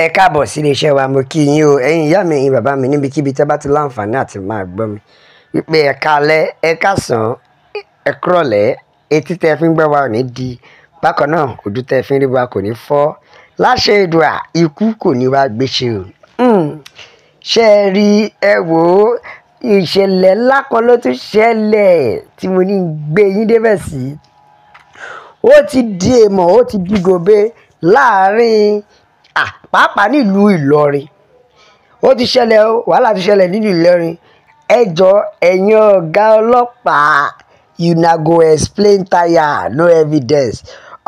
Ẹ káàbọ̀ sí iléeṣẹ́ wa. Mo kí yín o, ẹ̀yin ìyá mi, ẹ̀yin bàbá mi, níbikíbi tẹ́ bá ti láǹfààní àti máa gbọ́ mi wípé ẹ káalẹ́, ẹ káàsán, ẹ kúrọ̀lẹ́. Etí tẹ́ fi ń gbọ́ wa ò ní di bákan náà, ojú tẹ́ fi ń rí wa kò ní fọ́. Láṣẹ Èdùà, ikú kò ní wá gbéṣe o. Ṣé ẹ rí? Ẹ wò ó, ìṣẹ̀lẹ̀ ńlá kan ló tún ṣẹlẹ̀ tí mo ní gbé yín débẹ̀ sí. Ó ti di èèmọ̀, ó ti di gòbe láàrin, pàápàá nílùú Ìlọrin. Ó ti ṣẹlẹ̀ o, wàhálà ti ṣẹlẹ̀ nílùú Ìlọrin. Ẹ jọ, ẹ̀yin ọ̀gá ọlọ́pàá, una go explain tire, no evidence.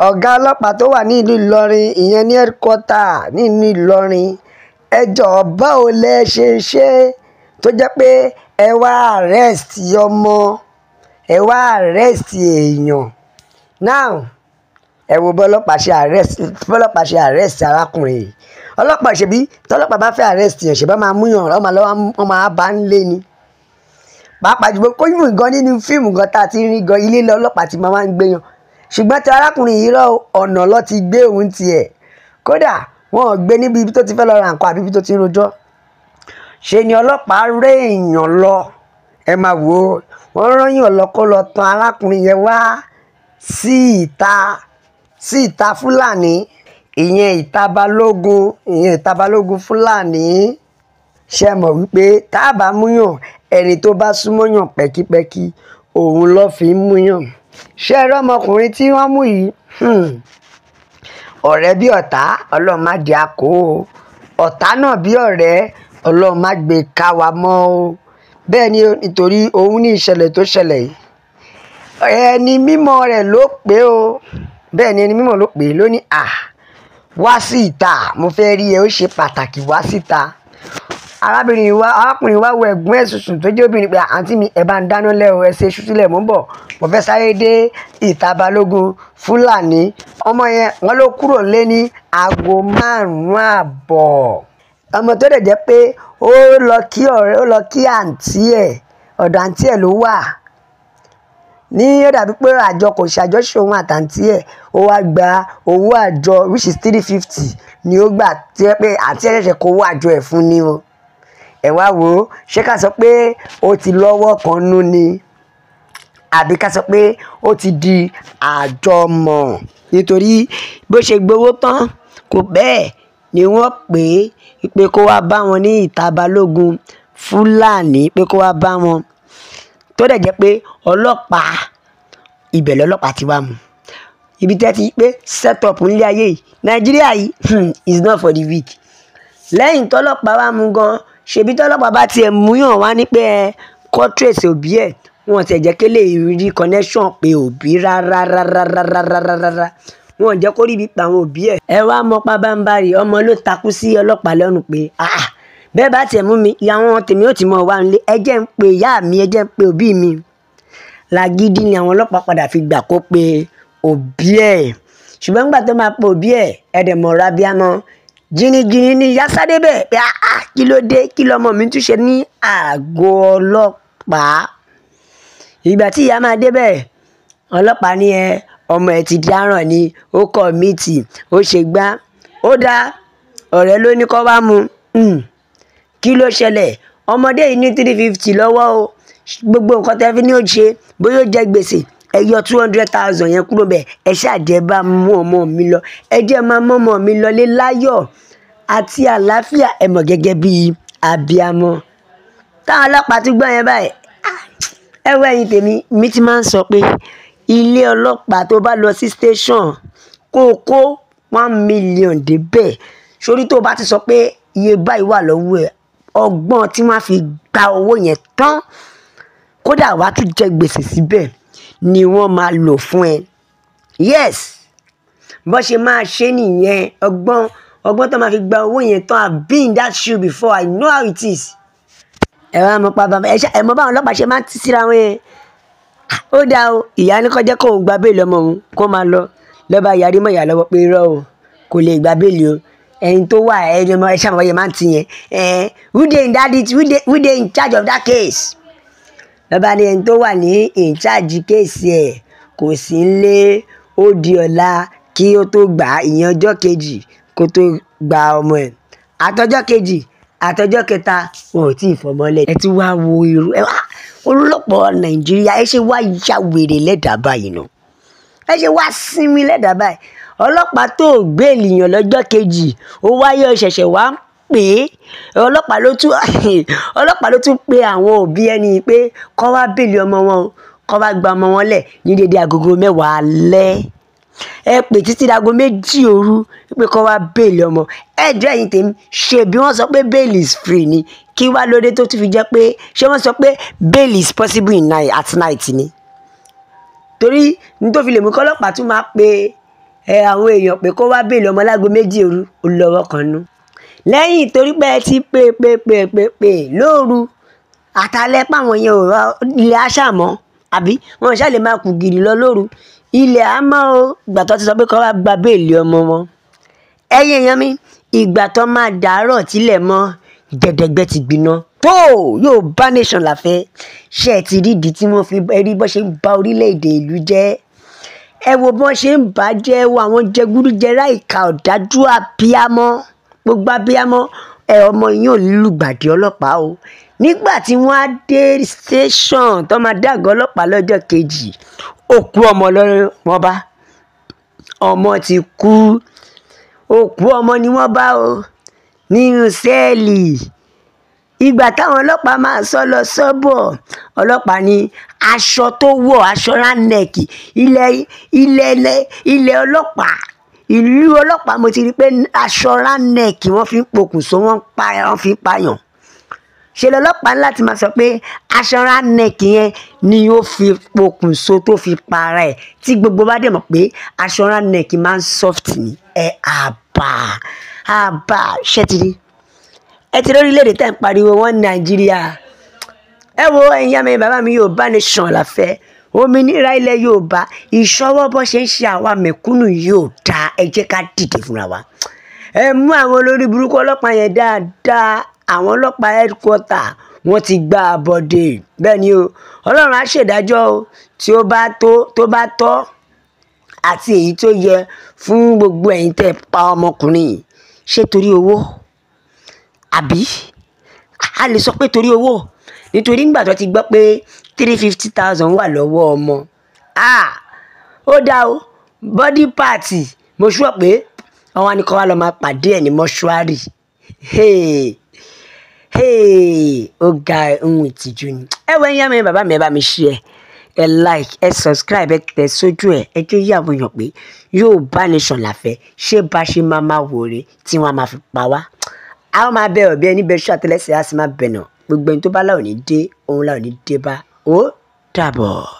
Ọ̀gá ọlọ́pàá tó wà nílùú Ìlọrin, ìyẹn ní headquarter nílùú Ìlọrin, ẹ jọ, báwo lẹ ṣe ṣe tó jẹ́ pé ẹ wá arrest ọmọ, ẹ wá arrest èèyàn? Now, ẹ wo bọ́lọ́pàá ṣe arrest arákùnrin yìí. Ọlọ́pàá, ṣebí tọ́lọ́pàá bá fẹ́ arrest yẹn, ṣe bá máa múyàn, wọ́n máa lọ, wọ́n máa bá ń lé ni. Pàápàá jùlọ kó yìnbọn gan nínú fíìmù gan tá a ti rí gan, ilé lọ ọlọ́pàá ti máa ń gbé yàn. Ṣùgbọ́n tí arákùnrin yìí rọ, ọ̀nà lọ ti gbé òun tiẹ̀. Kódà wọn ò gbé níbi tó ti fẹ́ lọ ra nǹkan àbí ibi tó ti ń rojọ́. Ṣe ni ọlọ́pàá ré èèyàn lọ. Ẹ máa wò ó, wọ́n rán yàn lọ kó lọ tan arákùnrin yẹn wá sí ìta, sí ìta Fúlàní, ìyẹn ìta Balógun, ìyẹn ìta Balógun Fúlàní. Ṣé ẹ mọ̀ wípé tá a bá múyàn, ẹni tó bá súnmọ́ yàn pẹ́kípẹ́kí, òun ló fi ń múyàn? Ṣé ẹ rí ọmọkùnrin tí wọ́n mú yìí? Ọ̀rẹ́ bí ọ̀tá, Ọlọ́run má jẹ́ a kó o. Ọ̀tá náà bí ọ̀rẹ́, Ọlọ́run má gbé ká wa mọ́ o. Bẹ́ẹ̀ ni, nítorí òun ní ìṣẹ̀lẹ̀ tó ṣẹlẹ̀ yìí, ẹni mímọ́ rẹ̀ ló pé o. Bẹ́ẹ̀ ni, ẹni mímọ́ ló pè é, ló ní, "À, wá sí ìta, mo fẹ́ rí ẹ, ó ṣe pàtàkì, wá síta." Arábìnrin wa, arákùnrin wa wo ẹ̀gbọ́n ẹ̀ sùsùn tó jẹ́ obìnrin pé, "Àǹtí mi, ẹ bá ń dáná lẹ́ o, ẹ ṣe iṣu sílẹ̀, mò ń bọ̀, mo fẹ́ sáré dé ìta Balógun Fúlàní." Ọmọ yẹn, wọ́n ló kúrò lé ní aago 5:30. Ọmọ tó dẹ̀ jẹ́ pé ó lọ kí ọ̀rẹ́, ó lọ kí àǹtí ẹ̀, ọ̀dọ̀ àǹtí ẹ̀ ló wà ní. Ó dàbí pé àjọ kò ṣàjọṣe òun àtàǹtí ẹ̀. Ó wá gba owó àjọ, which is 350 ni ó gbà, tí ó pé àǹtí ẹ̀ ṣẹ̀ṣẹ̀ kó owó àjọ ẹ̀ fún ni o. Ẹ wá wò ó, ṣé ká sọ pé ó ti lọ́wọ́ kan nú ni, àbí ká sọ pé ó ti di àjọmọ̀? Nítorí bó ṣe gbowó tán, kò bẹ́ẹ̀ ni wọ́n pè é pé kó wá bá wọn ní ìta Balógun Fúlàní, pé kó wá bá wọn, tó dẹ̀ jẹ́ pé ọlọ́pàá ibẹ̀ lọ́lọ́pàá ti wá mú. Ibi tẹ́ ti pé set up nílé ayé yìí, Nàìjíríà yìí is not for the weak. Lẹ́yìn tọ́lọ́pàá wá mú gan, ṣebí tọ́lọ́pàá bá tiẹ̀ múyàn wá ní pé ẹ kọ́ trace òbí ẹ̀, wọn tiẹ̀ jẹ́ kí lè rí connection pé òbí rárá rárá rárá rárá rárá, wọn jẹ́ kó rí ibi pa àwọn òbí ẹ̀. Ẹ wá mọ pabambarì, ọmọ ló takú sí ọlọ́pàá lọ́rùn pé, "Ah, bẹ́ẹ̀ bá tiẹ̀ mú mi, àwọn tèmi ó ti mọ̀ wá nílé, ẹ jẹ́ ń pe ìyá mi, ẹ jẹ́ ń pe òbí mi." Lágídí ni àwọn ọlọ́pàá padà fi gbà kó pe òbí ẹ̀. Ṣùgbọ́n nígbà tó máa pe òbí ẹ̀, ẹ̀dẹ̀ mọ̀ra bíamọ jìnnìjìnnì ni ìyá sáré bẹ́ẹ̀ pé, "Ah, kí ló dé? Kí lọmọ mi tún ṣe ní àgọ́ ọlọ́pàá?" Ìgbà tí ìyá máa débẹ̀, ọlọ́pàá ní ẹ ọmọ ẹ ti dáràn ni, ó commit, ó ṣe gbá, ó dá ọ̀rẹ́ ló ní kó wá mu. Kí ló ṣẹlẹ̀? Ọmọdé yìí ní 350 lọ́wọ́ o. Gbogbo nǹkan tẹ́ fi ní ó ṣe, bóyá ó jẹ gbèsè, ẹ yọ 200,000 yẹn kúrò bẹ́ẹ̀. Ẹ ṣáà bá mú ọmọ mi lọ, ẹ jẹ́ máa mú ọmọ mi lọlé láyọ̀ àti àlàáfíà. Ẹ mọ̀ gẹ́gẹ́ bí abiamọ. Táwọn ọlọ́pàá tún gbọ́ yẹn báyìí, ẹ wọ, ẹ̀yin tèmi, mi ti máa ń sọ pé ilé ọlọ́pàá, tó bá lọ sí station, kó o kó 1 million débẹ̀ sórí, tó o bá ti sọ pé iye báyìí wà lọ́wọ́ ẹ̀, ọgbọ́n tí wọ́n á fi gba owó yẹn tán, kódà wàá tún jẹ gbèsè síbẹ̀, ni wọ́n máa lò fún ẹ. Yes, bó ṣe máa ṣe nìyẹn, ọgbọ́n ọgbọ́n tó máa fi gba owó yẹn tán. I've been in that shoe before, I know how it is. Ẹ wá mọ pa bàbá ẹ ṣe, ẹ mọ báwọn ọlọ́pàá ṣe máa ń tí síra wọn yẹn. Ó dáa o, ìyá ní kó jẹ́ kóun gba béèlì ọmọ òun kó máa lọ. Lọ́ba yarí mọ́ ìyá lọ́wọ́ pé irọ́ o, kò lè gba béèlì o. Ẹni tó wà, ẹni ọmọ ẹ ṣàmọ̀ yẹn máa ń ti yẹn ẹ, who dey in that it, who dey in charge of that case? Lọ́ba ní ẹni tó wà ní in charge case ẹ̀ kò sí nílé, ó di ọ̀la kí ó tó gbà á, ìyẹn ọjọ́ kejì kó tó gba ọmọ ẹ̀. Àtọjọ́ kejì, àtọjọ́ kẹta, wọn ò tí ì fọmọ́lẹ̀. Ẹ ti wá wo irú ẹ wá olùlọ́pọ̀ Nàìjíríà, ẹ ṣe wá ya wèrè lẹ́dàá báyìí nù, ẹ ṣe wá sinmi lẹ́dàá báyìí. Ọlọ́pàá tó gbé ènìyàn lọ́jọ́ kejì, ó wáyé ṣẹ̀ṣẹ̀ wá ń pè é. Ọlọ́pàá ló tún pe àwọn òbí ẹni pé kó wá bèèlì ọmọ wọn, kó wá gba ọmọ wọn lẹ̀ ní dédé agogo 10 alẹ́. Ẹ pè títí dago 2 òru pé kó wá bèèlì ọmọ. Ẹ jẹ́ ẹ̀yin tèmi, ṣe bí wọ́n sọ pé bail is free ni, kí wá lóde tó tún fi jẹ́ pé ṣé wọ́n sọ pé bail is possible in night, at night ni? Torí ní tó fi lè mú kọ́lọ́pàá tún máa pe àwọn èèyàn pé kó wá bèèlì ọmọ láago 2 òru, ó lọ́wọ́ kan nú. Lẹ́yìn torí pé ẹ ti pè pè pè pè pè lóru àtàlẹ́ páwọn yẹn ò rọ ilẹ̀ aṣáàmọ́, àbí wọn ṣáà lè máa kù gìrì lọ lóru ilẹ̀ á mọ́ o. Ìgbà tó ti sọ pé kó wá gba béèlì ọmọ wọn. Ẹ̀yin èèyàn mi, ìgbà tó máa dàárọ̀ tílẹ̀ mọ́, gẹ̀dẹ̀gbẹ́ ti gbiná. Tó Yorùbá nation la fẹ́. Ṣé ẹ ti rí ìdí tí wọ́n fi rí bó ṣe ń ba orílẹ̀-èdè ìlú jẹ́? Ẹ wo bó ṣe ń bàjẹ́, wo àwọn jẹgúdújẹrá ìka ọ̀dájú abiyamọ, gbogbo abiyamọ ẹ ọmọ yín ò lùgbàdì ọlọ́pàá o. Nígbà tí wọ́n á dé station tó máa dàgọ́ ọlọ́pàá lọ́jọ́ kejì, òkú ọmọ lọ́rọ́ wọn bá. Ọmọ ti kú, òkú ọmọ ni wọ́n bá o nínú sẹ́ẹ̀lì. Ìgbà táwọn ọlọ́pàá máa sọ lọ sọ́bọ̀, ọlọ́pàá ní aṣọ tó wọ̀, aṣọ ránẹ̀kì, ilẹ̀ ọlọ́pàá, ìlú ọlọ́pàá, mo ti rí pé aṣọ ránẹ̀kì wọ́n fi ń pokùnso, wọ́n fi ń pààyàn. Ṣe lọ́lọ́pàá ńlá ti máa sọ pé aṣọ ránẹ̀kì yẹn ni ó fi pokùnso tó fi para ẹ̀, tí gbogbo bá dẹ̀ mọ̀ pé aṣọ ránẹ̀kì máa ń soft ni. Ẹ àbá ṣẹ́ ti rí. Ẹ ti lórílẹ̀-èdè tẹ́ ń pariwo wọ́n Nàìjíríà. Ẹ wo ẹ̀yin àmì bàbá mi, Yorùbá nation la fẹ́. Òmìnira ilẹ̀ Yorùbá, ìṣọwọ́ bó ṣe ń ṣe àwa mẹ̀kúnnù yóò dáa. Ẹ jẹ́ ká dìde fúnra wa. Ẹ mú àwọn olórí burúkú ọlọ́pàá yẹn dáadáa. Àwọn ọlọ́pàá headquarter wọ́n ti gba àbọ̀dè. Bẹ́ẹ̀ ni o, Ọlọ́run á ṣèdájọ́ o tí ó bá tó, tó bá tọ́ àti èyí tó yẹ fún gbogbo ẹ̀yin tẹ́ pa ọmọkùnrin yìí. Ṣé torí owó? Àbí a lè sọ pé torí owó? Nítorí nígbà tó ti gbọ́ pé 350,000 wà lọ́wọ́ ọmọ. Ó dá o, body part, mo sure pé àwọn ni kó wá lọ máa pàdé ẹ̀ ní mọ́ṣúárì. Ó ga ohun ìtìjú ni. Ẹ wo ẹ̀yin àmì bàbá mi, ẹ bá mi share, ẹ like, ẹ subscribe, ẹ tẹ̀ sójú ẹ, ẹ jẹ́ yí àwọn èèyàn pé Yorùbá nation la fẹ́. Ṣé bá ṣe máa máa wò rè tí wọ́n á máa fi pa wá? A ó máa bẹ ọ̀bẹ ẹni bẹ ṣú àtẹlẹsẹ̀, á sì máa bẹ̀nà. Gbogbo ẹni tó bá láò ní dé, òun láò ní dé bá. Ó dàbọ̀.